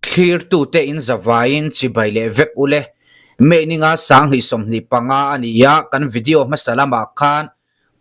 Thlirtute in zavaiin chibai leh vek ule. May ninga 2025 a ni a, kan video hmasa lamah khan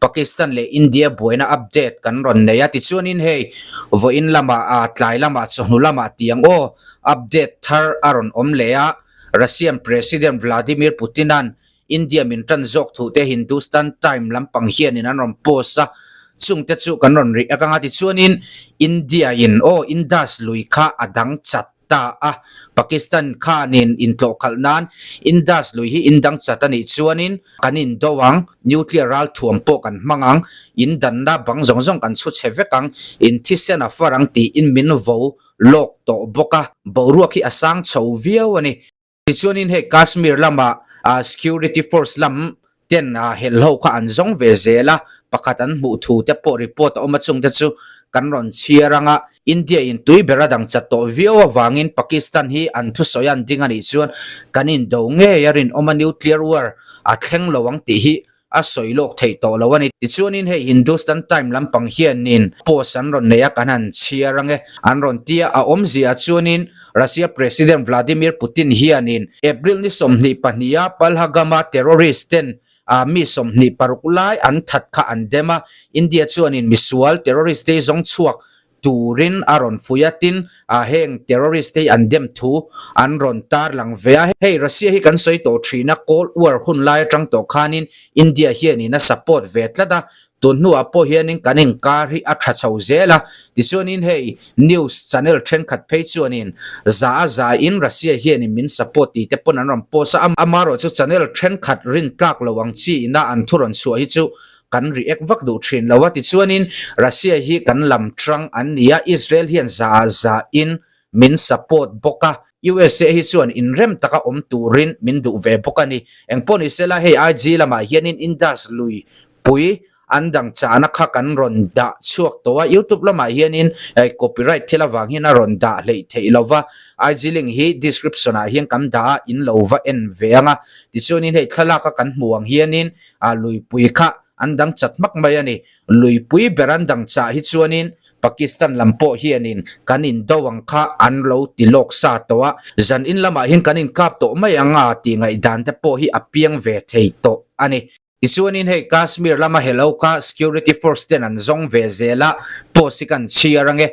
Pakistan leh India buaina update kan rawn nei a, tichuanin hei vawiin lamah a tlai lamah chawhnu lamah tiang aw update thar a rawn awm leh a, Russian President Vladimir Putin-a'n India min tan zawk thu te Hindustan Time lampang hianin an rawn post a, chungte chu kan rawn rih ak anga tichuanin India in aw Indus lui kha a dang chat ta a, Pakistan khanin intlawh khalh nan Indus lui hi in dang chat a nih chuanin kan indo ang, nuclear ral thuam pawh kan hmang ang, in danna bang zawng zawng kan chhu chhe vek ang, in thisen a far ang tiin min vo lawk tawh bawk a, boruak hi a sang chho viau a ni. Tichuanin hei Kashmir lama security force lam ten helho kha an zawng ve zel a, pakhat an hmuh thu te pawh report a awm a chungte chu kan rawn chhiar ang a. India in tui ber a dang chat tawh viau avangin Pakistan hi an thusawi an ding a nih chuan kan indo ngei a rinawm a, nuclear war a thleng lo ang tih hi a sawi lawk theih tawh lo a ni. Tichuanin hei Hindustan Time lampang hianin post an rawn nei a, kan han chhiar ang e. An rawn ti a, a awmzia chuanin Russia President Vladimir Putin hianin April ni 22 a Palhagama terrorist ten mi 26 lai an that kha an dem a, India chuanin misual terrorist te zawng chhuak turin a rawn fuih a, tin heng terrorist te hi an dem thu an rawn tar lang ve a. Hei Russia hi kan sawi tawh thin a, Cold War hun lai atang tawh khanin India hianin a support ve tlat a, tun hnuah pawh hianin kan inkar hi a tha chho zel a, tichuanin hei news channel thenkhat phei chuanin za a za in Russia hianin min support tih te pawn an rawn post a, amaherawhchu channel thenkhat rintlak lo ang chi ina an thu rawn chhuah hi chu kan react vak duh thin lo a, tichuanin Russia hi kan lam trang an ni a, Israel hian za ah za in min support bawk a, USA hi chuan inrem taka awm turin min duh ve bawk a ni. Engpawh ni sela hei IG lamah hianin Indus lui pui an dang chahna kha kan rawn dah chhuak tawh a, YouTube lamah hianin copyright thil avang hian a rawn dah hleih theih lo va, IG link hi description ah hian kan dah a, in lo va en ve ang a, tichuanin hei thlalak a kan hmuh ang hianin A luipui kha an dang chat hmak mai a ni. Luipui ber an dang chah hi chuanin Pakistan lam pawh hianin kan indo ang kha an lo ti lawk sa tawh a, zan in lamah hian kan inkap tawh mai ang a tih ngaihdan te pawh hi a piang ve thei tawh a ni. Tichuanin hei Kashmir lama hello kha security force ten an zawng ve zel a, post hi kan chhiar ang e.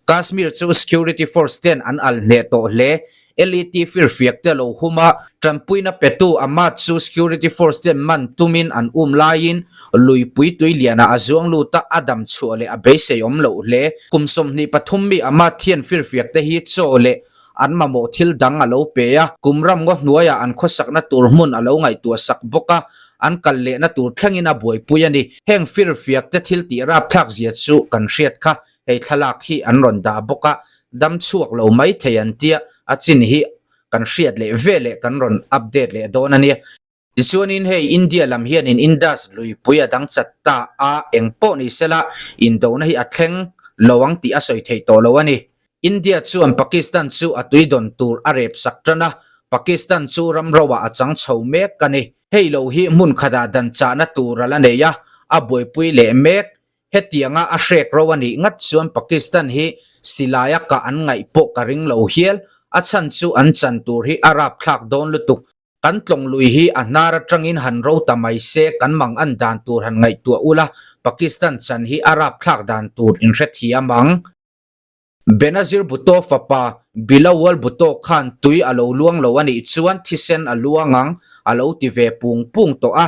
Kashmir chu security force ten an al hneh tawh hle. LET firfiak te lo hum a, tanpuina petu Ahmad chu security force ten man tumin an um laiin luipui tui lianah a zuang lut a, a dam chhuah leh a beisei awm loh hle. Kum 23 mi Ahmad hian firfiak te hi chaw leh an mamawh thil dang a lo pe a, kum ram ngaw hnuaiah an khawsakna tur hmun a lo ngaihtuah sak bawk a, an kal lehna tur thlengin a buaipui a ni. Heng firfiak te thil tih rapthlak zia chu kan hriat kha. Hei thlalak hi an rawn dah bawk a, dam chhuak lo mai thei an tia, a chin hi kan hriat leh ve leh kan rawn update leh dawn a nia. Tichuanin hei India lam hianin Indus luipui a dang chat ta a, eng pawh ni sela indona hi a thleng lo ang tih a sawi theih tawh lo a ni. India chuan Pakistan chu a tui dawn tur a rep sak tan a, Pakistan chu ram roah a chang chho mek a ni. Hei lo hi hmun khatah dan chahna tur a la nei a, a buaipui leh mek. Hetianga a hrek ro a nih ngat chuan Pakistan hi silaia kah an ngaih pawh ka ring lo hial, a chhan chu an chan tur hi a rapthlak dawn lutuk. Kan tlawng lui hi a hnar atangin han ro ta mai se kan mang an dan tur han ngaihtuah ula, Pakistan chan hi a rapthlak dan tur inhrethiam ang. Benazir Bhutto fapa Bilawal Bhutto khan tui a lo luang lo a nih chuan thisen a luang ang a lo ti ve pung pung tawh a,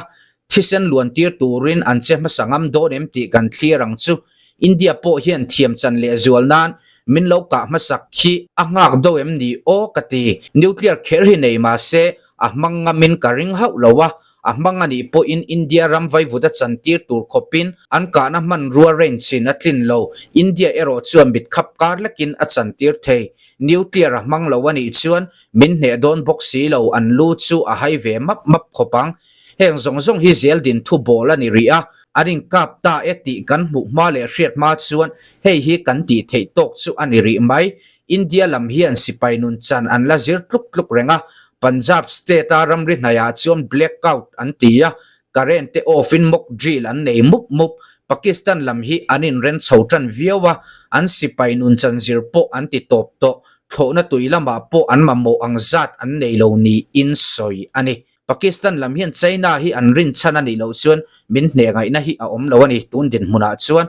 thisen luan tir turin an che hmasa ngam dawn em tih kan thlir ang chu. India pawh hian thiam chan leh zual nan min lo kah hmasak khi a nghak do em ni aw ka ti. Nuclear kher hi nei mahse a hmang ngamin ka ring hauh lo a, A hmang a nih pawhin India ram vaivut a chantir tur khawpin an kahna hmanrua range in a tlin lo. India erawh chuan mit khap kar lekin a chantir thei. Nuclear a hmang lo a nih chuan min hneh dawn bawk si lo, an lu chu a hai ve map map khawp ang. Heng zawng zawng hi zel din thu bawl a ni rih a, an inkap ta e tih kan hmuh hma leh hriat hma chuan hei hi kan tih theih tawk chu a ni rih mai. India lam hian sipai nun chan an la zir tluk tluk reng a, Punjab state-a ramri hnaiah chuan blackout an ti a, current te off in mock drill an nei mup mup. Pakistan lam hi an inren chho tan viau a, an sipai nun chan zir pawh an ti tawp tawh. Thlawhna tui lamah pawh an mamawh ang zat an nei lo niin sawi a ni. Pakistan lam hian China hi an rinchhan a nih loh chuan min hneh ngaihna hi a awm lo a ni. Tun dinhmunah chuan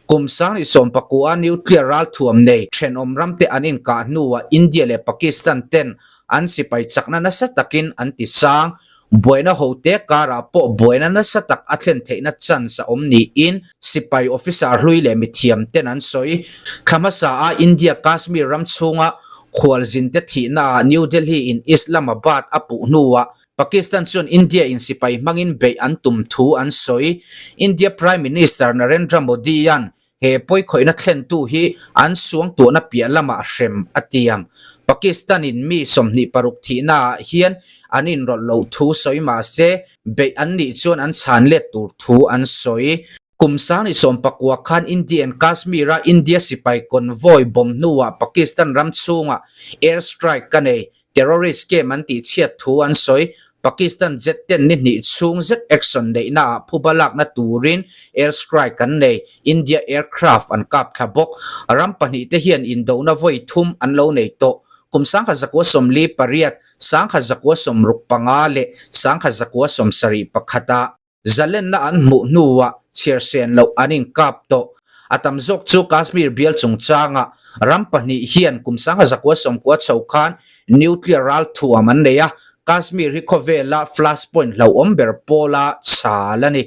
kum 2019 a nuclear ralthuam nei thenawm ramte an inkah hnuah India leh Pakistan ten an sipai chakna nasa takin an ti sang. Buaina hote karah pawh buaina nasa tak a thlen theihna chance a awm niin sipai officer hlui leh mithiam ten an sawi. Thla hmasa a India Kashmir ram chhunga khualzinte thihnaah New Delhi in Islamabad a puh hnuah Pakistan chuan India in sipai hmangin beih an tum thu an sawi. India Prime Minister Narendra Modi-a'n he pawikhawihna thlentu hi an suangtuahna piah lamah hrem a tiam. Pakistan in mi 26 thihnaah hian an inrawlh loh thu sawi mah se, beih an nih chuan an chhan let tur thu an sawi. Kum 2019 khan India and Kashmir-a India sipai convoy bomb hnuah Pakistan ram chhungah air strike ka nei, terrorist camp an tihchhiat thu an sawi. Pakistan jet ten ni hnih chhung zet action neihnaah phuba lakna turin air strike an nei, India aircraft an kap thla bawk. Ram pahnihte hian indona vawi thum an lo nei tawh. Kum 1948, 1965 leh 1971 ah. Zalenna an hmuh hnuah chhiarsen loh an inkap tawh. A tam zawk chu Kashmir bial chungchangah ram pahnih hian kum 1990 chho khan nuclear ralthuam an nei a, Kashmir hi khawvela flashpoint hlauhawm ber pawla chhal a ni.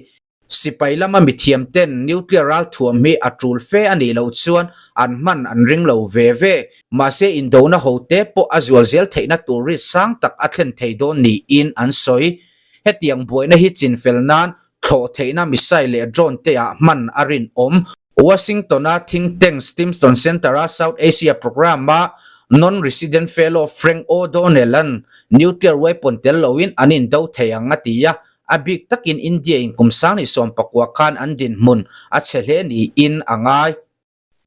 Sipai lama mithiam ten nuclear ralthuam hi a tul fe a nih loh chuan an hman an ring lo ve ve. Mahse indona hote pawh a zual zel theihna tur risk sang tak a thlen thei dawn niin an sawi. Hetiang buaina hi chinfel nan thlawh theihna missile leh drone te ah hman a rinawm. Washington-a think tank Stimson Center-a South Asia Programme-a non-resident fellow Frank O'Donnell-a'n nuclear weapon tel loin an indo thei ang a ti a, a bik takin India-in kum 2019 khan an dinhmun a chhe hle niin a ngai.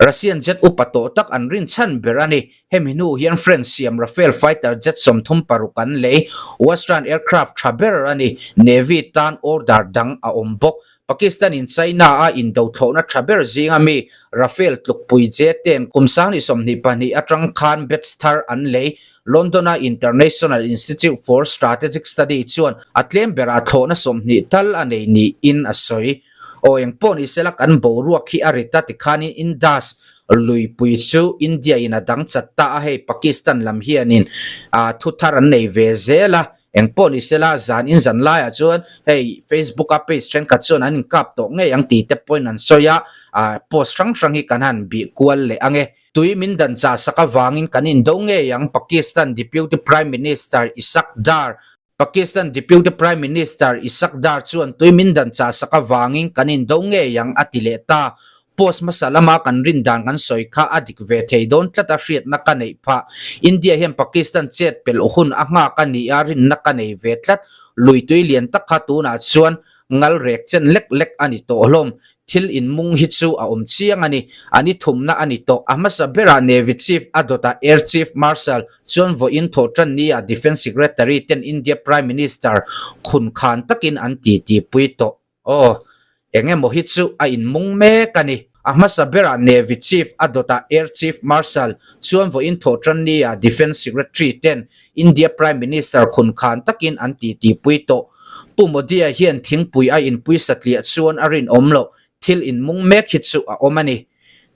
Russian jet upa tawh tak an rinchhan ber a ni. Hemi hnu hian French siam Rafale fighter jet 36 an lei. Western aircraft tha ber a ni. Navy tan order dang a awm bawk. Pakistan in China a indo thlawhna tha ber zinga mi Rafale tlukpui jet ten kum 2022 atang khan batch thar an lei. London a International Institute for Strategic Study chuan a tlem berah thlawhna 20 tal a nei niin a sawi. Aw engpawh ni sela kan boruak hi a rit a tikhanin Indus luipui chu India in a dang chat ta a, hei Pakistan lam hianin ah thu thar an nei ve zel a, engpawh ni sela zan in zan laiah chuan hei Facebook a page thenkhat chuan an inkap tawh ngei ang tih te pawhin an sawi a, ah post hrang hrang hi kan han bih kual leh ang e. Tui min dan chah sak avangin kan indo ngei ang Pakistan Deputy Prime Minister Ishaq Dar Pakistan Deputy Prime Minister Ishaq Dar chuan tui min dan chah sak avangin kan indo ngei ang a ti leh ta. Post hmasa lama kan rin dan kan sawi kha a dik ve thei dawn tlat a hriatna ka neih phah. India hian Pakistan chet pelh hun a nghak a nih a rinna ka nei ve tlat. Lui tui lian tak kha tunah chuan ngal rek chen lek lek a ni tawh hlawm. Thil inmung hi chu a awm chiang a ni. A ni thumna a ni tawh. A hmasa berah Navy Chief a dawtah Air Chief Marshal chuan vawiin thawh tan nia Defence Secretary ten India Prime Minister khun khan takin an titi pui tawh. Aw, eng emaw hi chu a inmung mek a ni. A hmasa berah Navy Chief a dawtah Air Chief Marshal chuan vawiin thawh tan nia Defence Secretary ten India Prime Minister khun khan takin an titi pui tawh. Pu Modi-a hian thingpui a inpui satliah chuan a rinawm loh, thil inmung mek hi chu a awm a ni.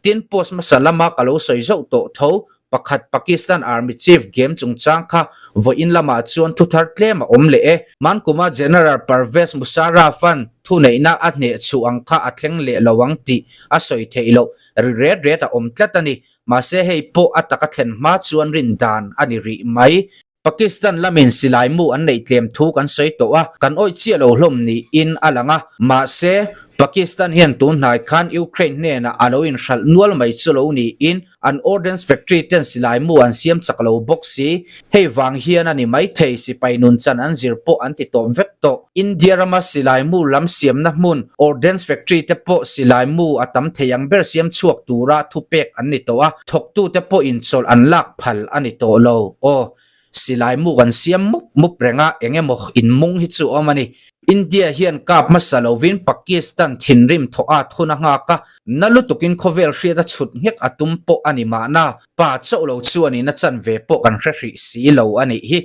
Tin, post hmasa lama ka lo sawi zauh tawh tho, pakhat Pakistan Army Chief game chungchang kha vawiin lamah chuan thuthar tlem a awm leh e. Hmankuma General Pervez Musharraf-a'n thuneihna a hneh chhuh ang kha a thleng leh lo ang tih a sawi theih loh, ri ret ret a awm tlat a ni. Mahse hei pawh a taka thlen hma chuan rin dan a ni rih mai. Pakistan lamin silai mu an neih tlem thu kan sawi tawh a, kan awih chiah lo hlawm niin a lang a. Mahse, Pakistan hian tun hnai khan Ukraine hnenah a lo inhralh nual mai chu lo niin an ordnance factory ten silai mu an siam chak lo bawk si. Hei vang hian a ni maithei sipai nunchan an zir pawh an ti tawp vek tawh. India rama silai mu lam siamna hmun ordnance factory te pawh silai mu a tam thei ang ber siam chhuak tura thupek an ni tawh a. Thawktute pawhin chawlh an lak phal a ni tawh lo. Aw, silai mu kan siam mup mup reng a, eng emaw inmung hi chu awm a ni. India hian kap hmasa lovin Pakistan thinrim thawh a thun a nghak a, na lutukin khawvel hriat a chhut nghek a tum pawh a ni mahna, pa chauh lo chuanin a chanve pawh kan hre hrih si lo a nih hi.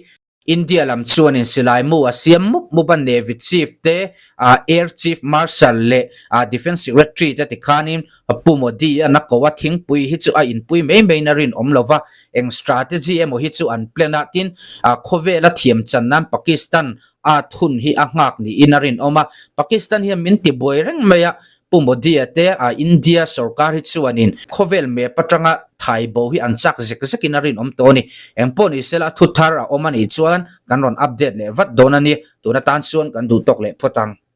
India lam chuanin silai mu a siam mup mup a, Navy Chief te, Air Chief Marshal leh Defence Secretary te tikhanin Pu Modi a na ko a, thingpui hi chu a inpui mai maiin a rinawm lo va, eng strategy emaw hi chu an plan a, tin khawvela thiam chan nan Pakistan a thun hi a nghak niin a rinawm a, Pakistan hian min ti buai reng mai a, Pu Modi-a te a India sorkar hi chuanin khawvel map atanga thai bo hi an chak zek zekin a rinawm tawh a ni. Engpawh ni sela thu thar a awm a nih chuan kan rawn update leh vat dawn a ni. Tun atan chuan kan duh tawk leh phawt ang.